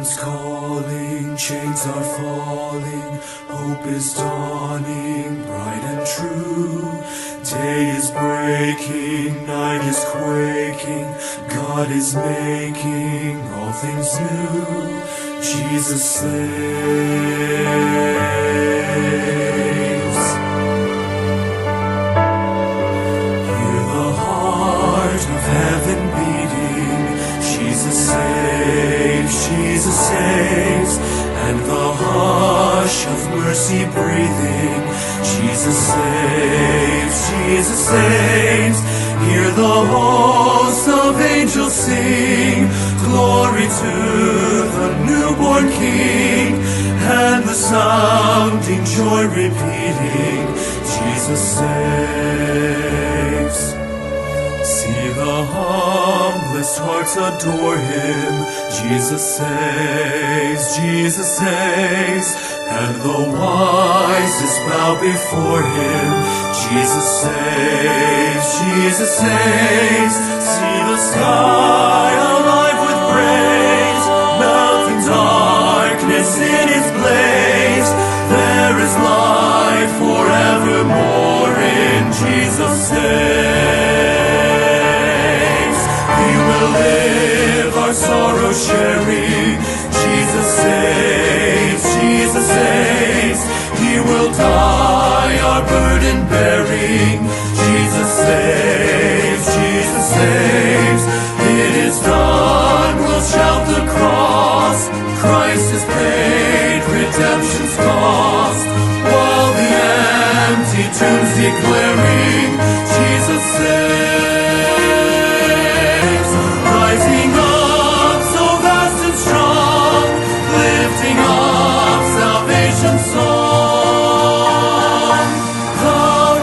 Freedom's calling, chains are falling, hope is dawning, bright and true. Day is breaking, night is quaking, God is making all things new. Jesus saves. Hear the heart of heaven beating. Jesus saves, Jesus saves, and the hush of mercy breathing. Jesus saves, Jesus saves. Hear the hosts of angels sing, glory to the newborn King, and the sounding joy repeating, Jesus saves. See the humblest hearts adore him. Jesus saves, and the wisest bow before him. Jesus saves, Jesus saves. See the sky alive with praise, melting darkness in its blaze. There is light forevermore in Jesus saves. He will live our sorrow sharing. Jesus saves, Jesus saves. He will die our burden bearing. Jesus saves, Jesus saves. It is done, we'll shout the cross. Christ has paid redemption's cost. While the empty tombs declaring, Jesus saves. Rising up so vast and strong, lifting up salvation's song. The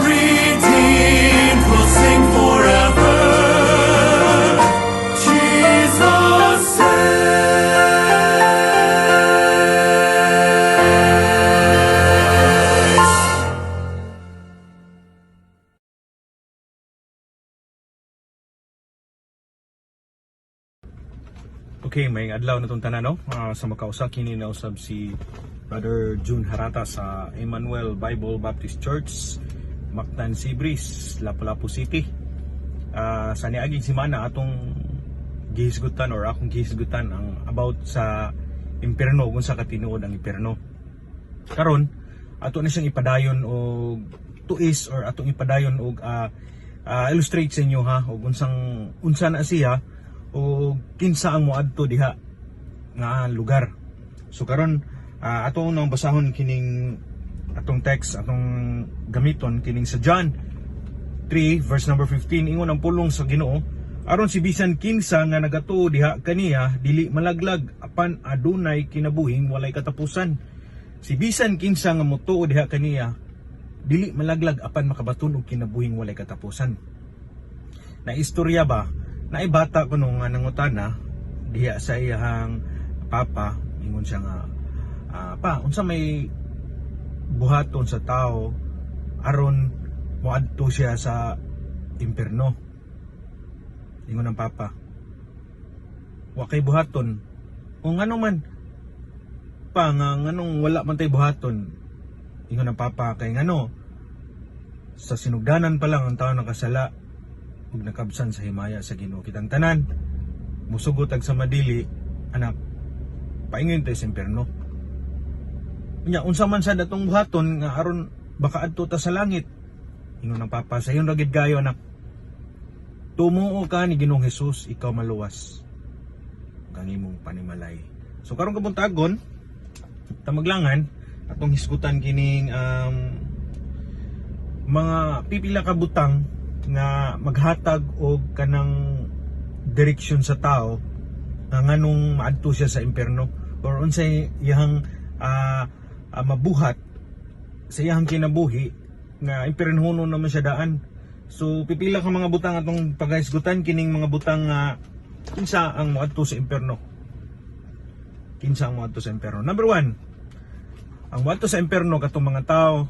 redeemed will sing forever. Jesus saves. Okay, may adlaw na itong tanan, no? Sa makausa, kini na usab si Brother June Harata sa Emmanuel Bible Baptist Church, Mactan Seabreeze, Lapu-Lapu City. Sa niaging semana atong gihisgutan or akong gihisgutan ang about sa impierno, kung sa katinuod ang impierno. Karon, ato na siyang ipadayon og tuis or atong ipadayon og illustrate sa inyo ha og unsang unsa na siya o kinsa ang moadto diha nga lugar. So karon ato nang basahon kining atong text, atong gamiton kining sa John 3 verse number 15. Ingon ang pulong sa Ginoo, aron si bisan kinsa nga nagatuo diha kaniya dili malaglag apan adunay kinabuhing walay katapusan. Si bisan kinsa nga motuo diha kaniya dili malaglag apan makabaton og kinabuhing walay katapusan. Na istorya ba, naibata ko nung nga nangutana diha sa iyang papa, ingon siya nga, "Pa, unsa may buhaton sa tao aron moadto siya sa impierno?" Ingon ang papa, "Wa kay buhaton." "O ngano man pa nga nganong wala man tay buhaton?" Ingon ang papa, "Kay ngano sa sinugdanan pa lang ang tao nakasala ug nakabsan sa himaya sa Ginoo. Kitang tanan musugot ag sa madili, anak, paingon tayo sa impierno." "Nya unsa man sad atong buhaton nga aron baka adto ta sa langit?" Ingon ang papa, "Sayon ra gid kayo, anak. Tumuo ka ni Ginoong Hesus, ikaw maluwas ug ang imong panimalay." So karon kabuntagon, tamaglangan, atong hisgutan kining mga pipila ka butang nga maghatag og kanang direksyon sa tao nga nganong maadto siya sa impierno or unsay iyang mabuhat sa iyang kinabuhi nga impiernohonon naman siya daan. So pipila ka mga butang atong pagahisgutan kining mga butang nga kinsa ang moadto sa impierno. Kinsa ang moadto sa impierno? Number 1, ang moadto sa impierno katong mga tao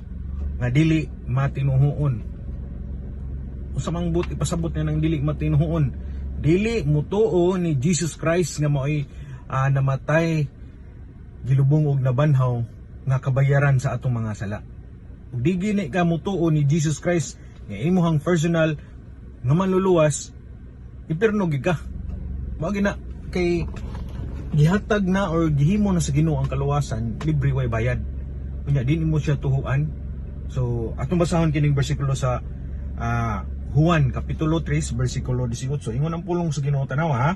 nga dili matinuhuon. Unsa mang but ipasabot niya ng dili matinuhuon? Dili mutuo ni Jesus Christ nga maoy namatay. Gilubong og nabanhaw nga kabayaran sa atong mga sala. Ug di gini ka mutuo ni Jesus Christ nga imuhang personal nga manluluwas, impierno gid ka. Mao gina kay gihatag na or gihimo na sa Ginoo ang kaluwasan, libre, way bayad. Unya di nimo siya tuhuan. So atong basahon kining bersikulo sa Juan kapitulo 3 bersikulo 18. Ingon ang pulong sa Ginoo, tanawa ha.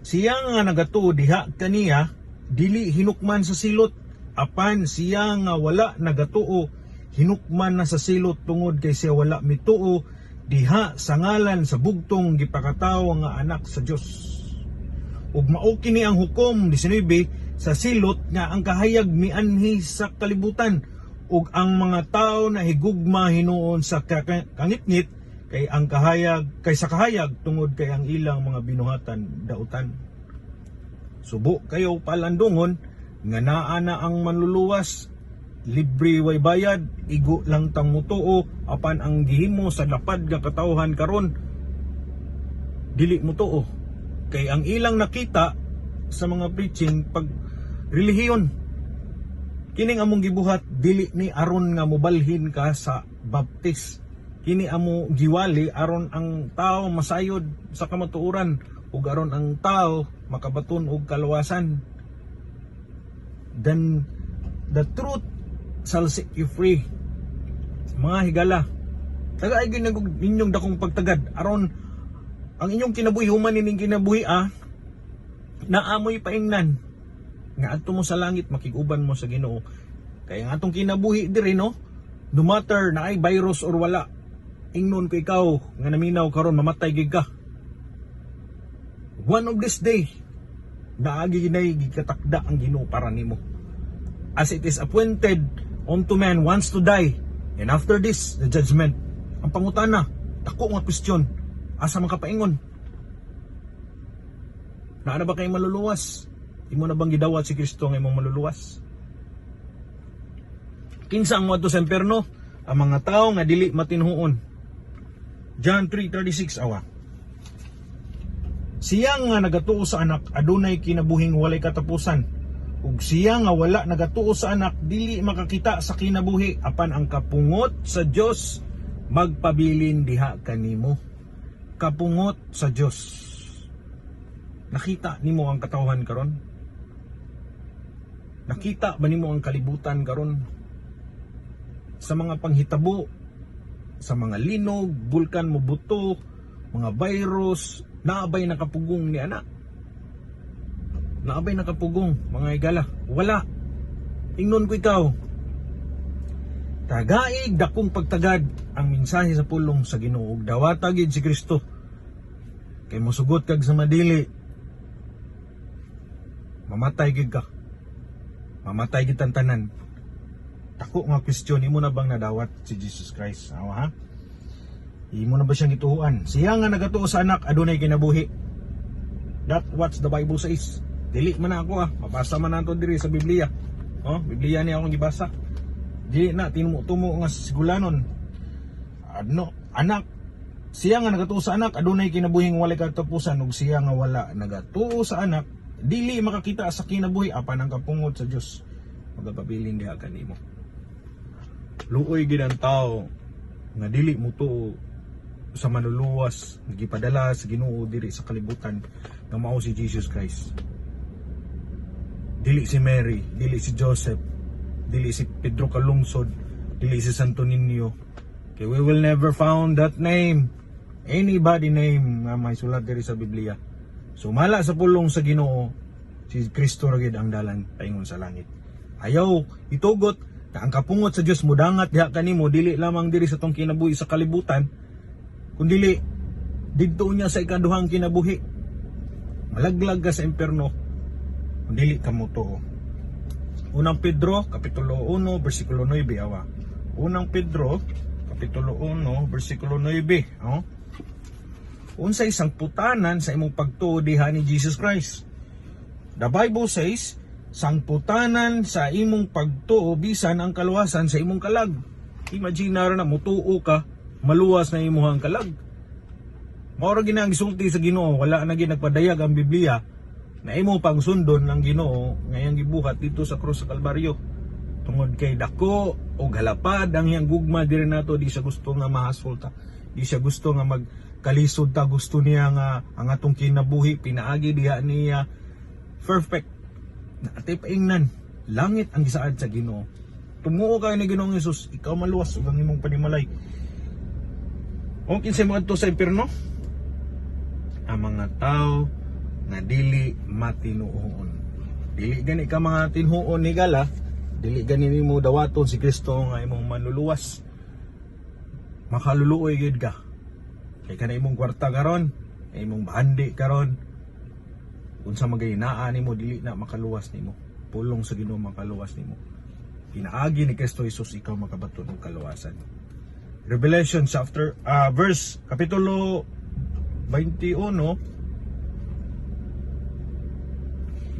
"Siya nga nagatuo diha kaniya dili hinukman sa silot, apan siya nga wala nagatuo hinukman na sa silot tungod kay siya wala mituo diha sa ngalan sa bugtong gipakatawo nga anak sa Dios. Ug mao kini ang hukom," 19, "sa silot nga ang kahayag mianhi sa kalibutan ug ang mga tao na higugma hinuon sa kangitngit kay ang kahayag kay sa kahayag tungod kay ang ilang mga binuhatan dautan. Subo kayo palandungon nga naa na ang manluluwas, libre, way bayad, igo lang tang mutuo, apan ang gihimo sa lapad nga katawhan karon, dili mutuo kay ang ilang nakita sa mga preaching pag relihiyon. Kining among gibuhat, dili ni aron nga mobalhin ka sa Baptist. Kini amo giwali aron ang tao masayod sa kamatuoran ug aron ang tao makabaton og kaluwasan. Then the truth shall set you free. Mga higala, tagay gyud ninyong dakong pagtagad aron ang inyong kinabuhi, human nining kinabuhi naamoy paingnan nga adto mo sa langit, makig-uban mo sa Ginoo. Kay ang atong kinabuhi diri, no no matter na ay virus or wala, ingnon ko ikaw nga naminaw karon, mamatay gid ka one of this day. Naagi ginay gikatakda ang Ginoo para nimo. "As it is appointed unto man once to die, and after this the judgment." Ang pangutana, dako nga question, asa man ka paingon? Naa na ba kay maluluwas? Imo na bang gidawat si Kristo nga imong maluluwas? Kinsa ang moadto sa impierno? Ang mga tao nga dili matinuon. John 3:36, awa. "Siya nga nagatuo sa anak adunay kinabuhing walay katapusan. Ug siya nga wala nagatuo sa anak dili makakita sa kinabuhi, apan ang kapungot sa Dios magpabilin diha kanimo." Kapungot sa Dios. Nakita nimo ang katawhan karon? Nakita ba nimo ang kalibutan karon? Sa mga panghitabo, sa mga linog, bulkan mo buto, mga virus, naabay nakapugong ni ana? Naabay nakapugong, mga higala? Wala. Ingnon ko ikaw, tagaig dakong pagtagad ang mensahe sa pulong sa Ginoo ug dawata gid si Kristo. Kay mosugot kag sa madili, mamatay gid ka. Mamatay gid tanan. Dako nga question, imo na bang nadawat si Jesus Christ? Awa ha? Imo na ba siyang gituohan? "Siya nga nagatuo sa anak adunay kinabuhi." That what the Bible says. Dili man na ako ah. Mabasa man nato diri sa Biblia. Oh, Biblia ni akong gibasa. Dili na tinumo-tumo nga sigulanon. Ano, anak, "Siya nga nagatuo sa anak adunay kinabuhing walay katapusan, ug siya nga wala nagatuo sa anak dili makakita sa kinabuhi, apan ang kapungot sa Dios magapabilin diha kanimo." Luoy gid ang tao nga dili mo sa manluluwas nga gipadala sa Ginoo diri sa kalibutan nga mao si Jesus Christ. Dili si Mary, dili si Joseph, dili si Pedro Calungsod, dili si Santo Niño. Okay, we will never found that name, anybody name nga may sulat diri sa Biblia. Sumala sa pulong sa Ginoo, si Kristo ra gid ang dalan paingon sa langit. Ayaw itugot na ang kapungot sa Dios mudangat diha kanimo, dili lamang diri sa tong kinabuhi sa kalibutan, kundili didto niya sa ikaduhang kinabuhi. Malaglag ka sa impierno kung dili ka motuo. Unang Pedro kapitulo 1 bersikulo 9, awa. Unang Pedro kapitulo 1 bersikulo 9, oh. Unsay sangputanan sa imong pagtuo diha ni Jesus Christ? The Bible says, sangputanan sa imong pagtuo bisan ang kaluwasan sa imong kalag. Imagine na na mutuo ka, maluwas na imong kalag. Mao ra gina ang gisulti sa Ginoo, wala na gid nagpadayag ang Biblia. Na imo pang sundon ang Ginoo nga iyang gibuhat dito sa krus sa Kalbaryo. Tungod kay dako og halapad ang iyang gugma diri nato, di siya gusto nga mahasol ta. Di siya gusto nga magkalisod ta, gusto niya nga ang atong kinabuhi pinaagi diha niya perfect. Na atay paingnan, langit ang gisaad sa Ginoo. Tumuo kay ni Ginoong Hesus, ikaw maluwas ug ang imong panimalay. O kinsay moadto sa impierno? Ang mga tao nga dili matinuoon. Dili gani ka mga tinuon ni gala, dili gani nimo dawaton si Kristo nga imong manluluwas. Makaluluoy gyud ka. Kay kana imong kwarta karon, imong bahandi karon, unsa magay naa nimo, dili na makaluwas nimo. Pulong sa Ginoo makaluwas nimo. Pinaagi ni Kristo Jesus ikaw makabaton og kaluwasan. Revelation chapter verse kapitulo 21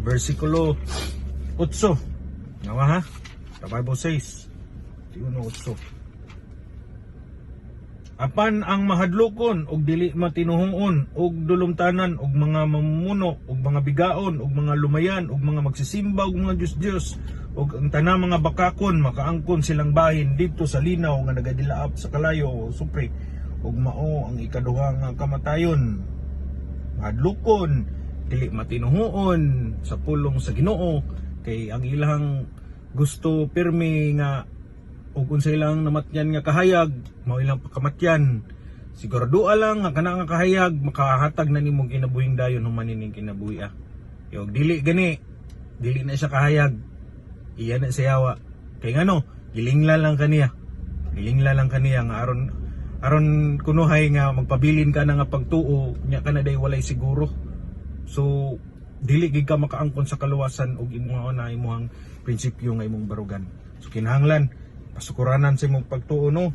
versikulo 8. Nawa ha? The Bible says 21:8. Apan ang mahadlokon og dili matinuhongon og dulumtanan og mga mamumuno og mga bigaon og mga lumayan og mga magsisimba og mga Diyos-Diyos og ang tanang mga bakakon, makaangkon silang bahin dito sa linaw nga nagadilaap sa kalayo o supre, ug mao ang ikaduha nga kamatayon. Mahadlokon, dili matinuhoon sa pulong sa Ginoo, kay ang ilang gusto pirmi nga ug unsa ilang namatyan nga kahayag, mao ilang pakamatyan. Sigurado lang nga kana nga kahayag makahatag na nimong kinabuhing dayon human ining kinabuhi ah. Yung dili gani, dili na siya kahayag, iya na siya yawa. Kay ngano, gilingla lang kaniya, gilingla lang kaniya nga aron aron kunuhay nga magpabilin ka na nga pagtuo nya ka na day walay siguro. So dili gid ka makaangkon sa kaluwasan og imong na imong prinsipyo nga imong barugan. So kinahanglan pasukuranan sa imong pagtuo, no?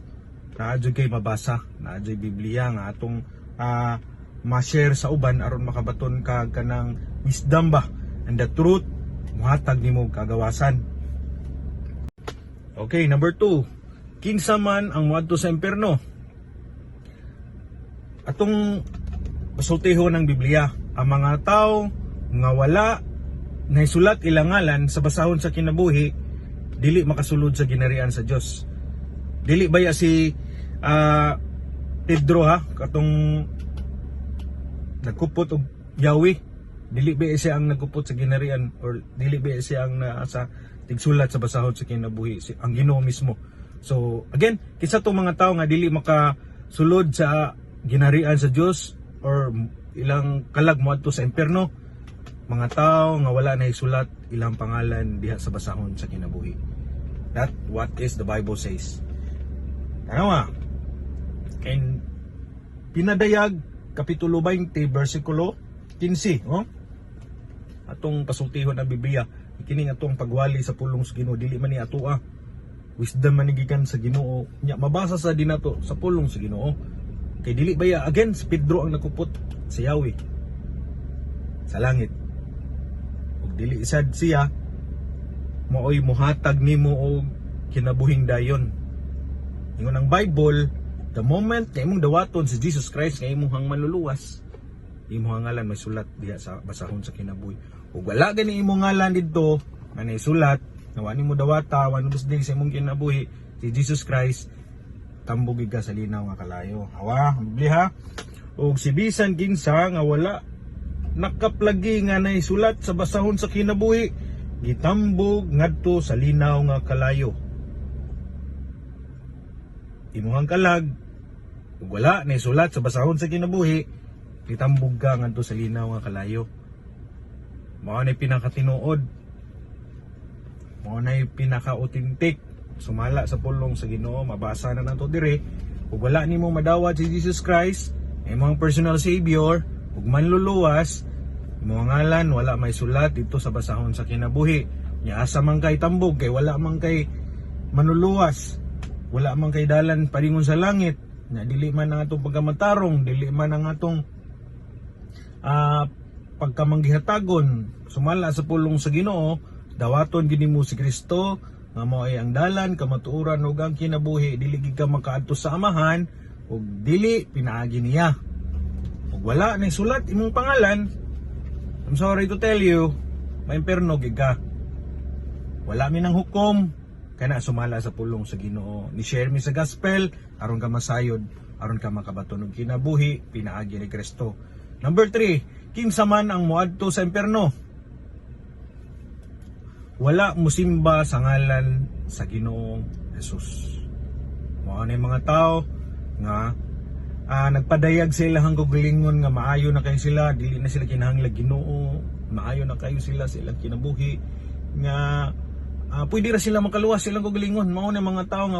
Naa jud kay mabasa, naa jud Biblia nga atong ma-share sa uban aron makabaton ka kanang wisdom ba and the truth muhatag nimo og kagawasan. Okay, number 2. Kinsa man ang moadto sa impierno? Atong pasultihon ng Biblia, ang mga tao nga wala naisulat ilang ngalan sa basahon sa kinabuhi, dili makasulod sa ginarian sa Dios. Dili baya si Pedro ha, katong nagkupot og Yahweh, dili ba siya ang nagkupot sa ginarian or dili ba siya ang naa sa tigsulat sa basahon sa kinabuhi? Si, ang Ginoo mismo. So again, kinsa tong mga tao nga dili makasulod sa ginarian sa Dios or ilang kalag moadto sa impierno? Mga tao nga wala na isulat ilang pangalan diha sa basahon sa kinabuhi. That what is the Bible says. Tanawa. And Pinadayag kapitulo 20 versikulo 15, oh. Atong pasultihon ang Biblia, kini nga atong pagwali sa pulong sa Ginoo, dili man ni atoa. Wisdom man ni gikan sa Ginoo. Nya mabasa sa dinato sa pulong sa Ginoo. Kay dili baya again si Pedro ang nakupot sa Yahweh sa langit. Ug dili sad siya maoy muhatag nimo og kinabuhing dayon. Ingon ang Bible, the moment nga imong dawaton si Jesus Christ nga imong manluluwas, imong ngalan may sulat diha sa basahon sa kinabuhi. Ug wala gani imong ngalan didto nga sulat, nga wa nimo dawata, wa nimo sa imong kinabuhi si Jesus Christ, tambog ka sa linaw nga kalayo. Hawa, bibli ha. Ug si bisan kinsa nga wala nakaplagi nga naisulat sa basahon sa kinabuhi, gitambog ngadto sa linaw nga kalayo. Imuhang kalag ug wala naisulat sa basahon sa kinabuhi, gitambog ka ngadto sa linaw nga kalayo. Mao na pinakatinuod, mao na pinaka-authentic sumala sa pulong sa Ginoo. Mabasa na nato dire. Ug wala nimo madawat si Jesus Christ imong personal savior ug manluluwas, imong ngalan wala may sulat dito sa basahon sa kinabuhi. Nya asa man kay tambog kay wala man kay manluluwas, wala man kay dalan padingon sa langit? Nya dili man ang atong pagkamatarong, dili man ang atong pagkamanggihatagon sumala sa pulong sa Ginoo. Dawaton gini mo si Kristo nga mao ay ang dalan, kamatuoran ug ang kinabuhi. Dili gid ka makaadto sa Amahan ug dili pinaagi niya. Ug wala na sulat imong pangalan. I'm sorry to tell you, maimperno gid ka. Wala mi nang hukom kana, sumala sa pulong sa Ginoo. Ni share mi sa gospel aron ka masayod, aron ka makabaton og kinabuhi pinaagi ni Kristo. Number 3, kinsa man ang moadto sa impierno? Wala musimba sa ngalan sa Ginoong Jesus. Mao na yung mga tao nga nagpadayag sa ilang kaugalingon nga maayo na kayo sila, dili na sila kinahanglan Ginoo, maayo na kayo sila sa ilang kinabuhi nga pwede ra sila makaluwas sa ilang kaugalingon. Mao na mga tao nga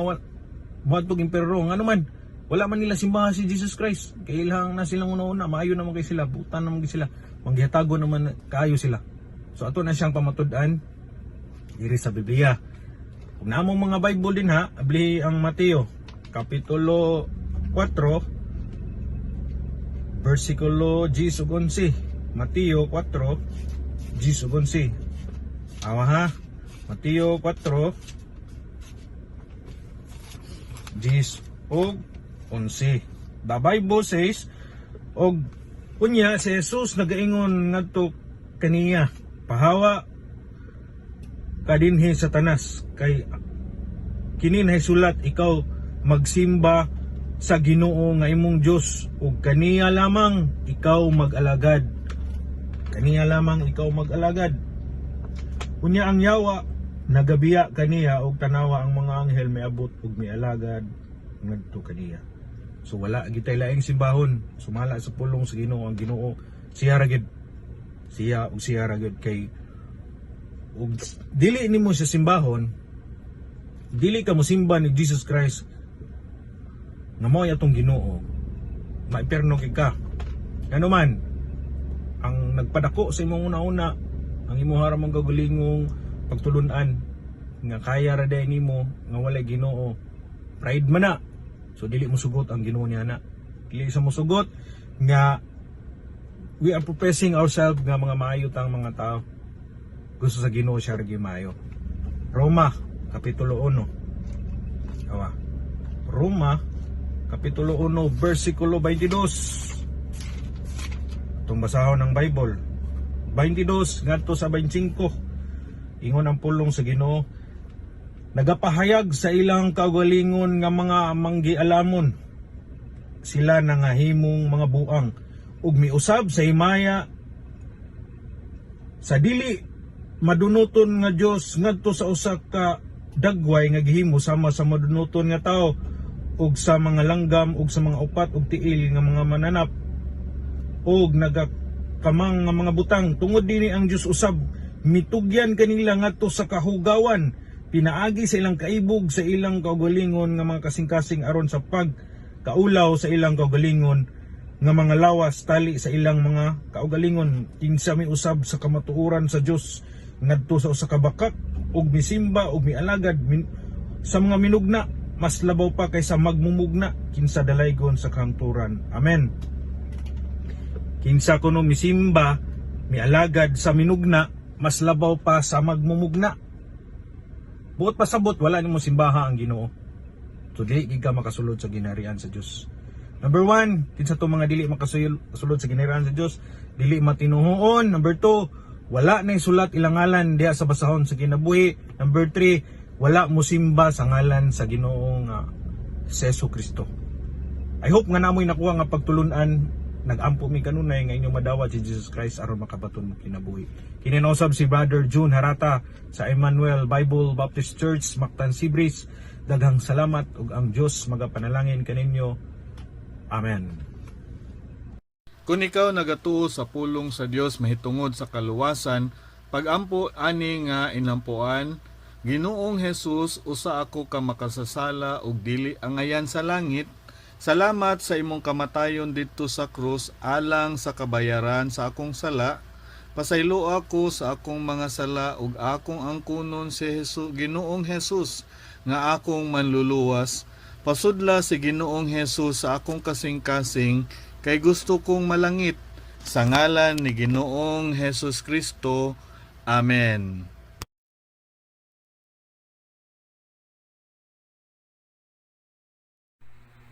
moadtog impierno, ngano man wala man nila simbahan si Jesus Christ. Kay ilang na silang una-una, maayo naman kay sila, butan naman kay sila, manggihatago naman kaayo sila. So ato na siyang pamatud-an diri sa Biblia. Kung namong mga Bible din ha, abli ang Mateo kapitulo 4 versikulo 10 ug 11. Mateo 4 10 ug 11. Awa ha. Mateo 4 10 ug 11. The Bible says, "Og unya si Jesus nagaingon ngadto kaniya, 'Pahawa ka dinhi, Satanas, kay kini sulat, ikaw magsimba sa Ginoo nga imong Dios ug kaniya lamang ikaw mag-alagad.' Kaniya lamang ikaw mag-alagad." Unya ang yawa nagabiya kaniya, ug tanawa, ang mga anghel miabot ug mialagad ngadto kaniya. So wala gitay laing simbahon sumala sa pulong sa Ginoo. Ang Ginoo, siya ra gid, siya ug siya ra gid, kay ug dili nimo siya simbahon, dili ka mosimba ni Jesus Christ nga mao atong Ginoo, maimperno gid ka. Ngano man, ang nagpadako sa imong una-una, ang imong haramang kaugalingong pagtulunan nga kaya ra day nimo nga walay Ginoo, pride man na. So dili mo sugot ang Ginoo niya na, dili sa mo sugot nga we are professing ourselves nga mga maayo tang mga tao. Gusto sa Ginoo, siya ra gyud maayo. Roma kapitulo 1. Awa. Roma kapitulo 1 versikulo 22. Itong basahon ng Bible. 22 ngadto sa 25. Ingon ang pulong sa Ginoo, "Nagapahayag sa ilang kaugalingon nga mga manggialamon sila, nangahimong mga buang ug miusab sa himaya sa dili madunuton nga Dios ngadto sa usa ka dagway nga gihimo sama sa madunuton nga tawo ug sa mga langgam ug sa mga upat ug tiil nga mga mananap ug nagakamang nga mga butang. Tungod dinhi, ang Dios usab mitugyan kanila ngadto sa kahugawan pinaagi sa ilang kaibog sa ilang kaugalingon nga mga kasing-kasing, aron sa pagkaulaw sa ilang kaugalingon nga mga lawas tali sa ilang mga kaugalingon. Kinsa miusab sa kamatuoran sa Dios ngadto sa usa ka bakak ug misimba ug mialagad sa mga minugna, mas labaw pa kaysa magmumugna, kinsa dalaygon sa kahangturan." Amen. Kinsa kuno misimba, mialagad sa minugna, mas labaw pa sa magmumugna. Buot pasabot, wala nimo simbaha ang Ginoo. So dili gid ka makasulod sa ginharian sa Dios. Number one, kinsa to mga dili makasulod sa ginharian sa Dios? Dili matinuhoon. Number two, wala na isulat ilang ngalan diha sa basahon sa kinabuhi. Number three, wala mosimba sa ngalan sa Ginoong Jesu Kristo. I hope nga namoy nakuha nga pagtulunan. Nagampo mi kanunay nga inyong madawat si Jesus Christ aron makabaton mo kinabuhi. Kini usab si Brother June Harata sa Emmanuel Bible Baptist Church, Mactan Sea Breeze. Daghang salamat ug ang Dios magapanalangin kaninyo. Amen. Kung ikaw nagatuo sa pulong sa Dios mahitungod sa kaluwasan, pagampo ani nga inampuan: "Ginoong Jesus, usa ako ka makasasala ug dili angayan sa langit. Salamat sa imong kamatayon didto sa krus alang sa kabayaran sa akong sala. Pasaylo ako sa akong mga sala ug akong angkunon si Jesus, Ginoong Jesus, nga akong manluluwas. Pasudla si Ginoong Jesus sa akong kasing-kasing kay gusto kong malangit. Sa ngalan ni Ginoong Jesus Kristo. Amen."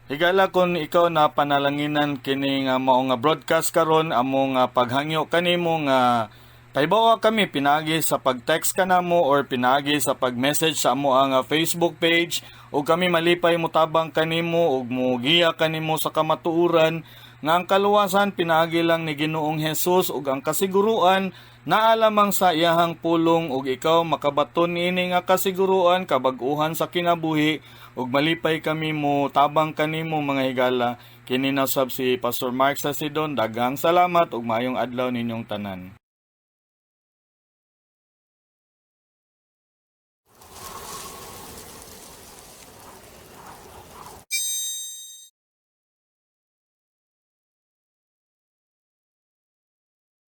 Higala, kung ikaw na panalanginan kini nga mao nga broadcast karon, amo nga paghangyo kanimo nga pahibawa kami pinaagi sa pag-text kanamo or pinaagi sa pag-message sa amo ang Facebook page ug kami malipay motabang kanimo ug mogiya kanimo sa kamatuoran nga ang kaluwasan pinaagi lang ni Ginoong Hesus ug ang kasiguruan naa lamang sa iyahang pulong ug ikaw makabaton niini nga kasiguruan, kabag-uhan sa kinabuhi, ug malipay kami mo tabang kanimo, mga higala. Kini na sab si Pastor Mark Sasidon. Daghang salamat ug maayong adlaw ninyong tanan.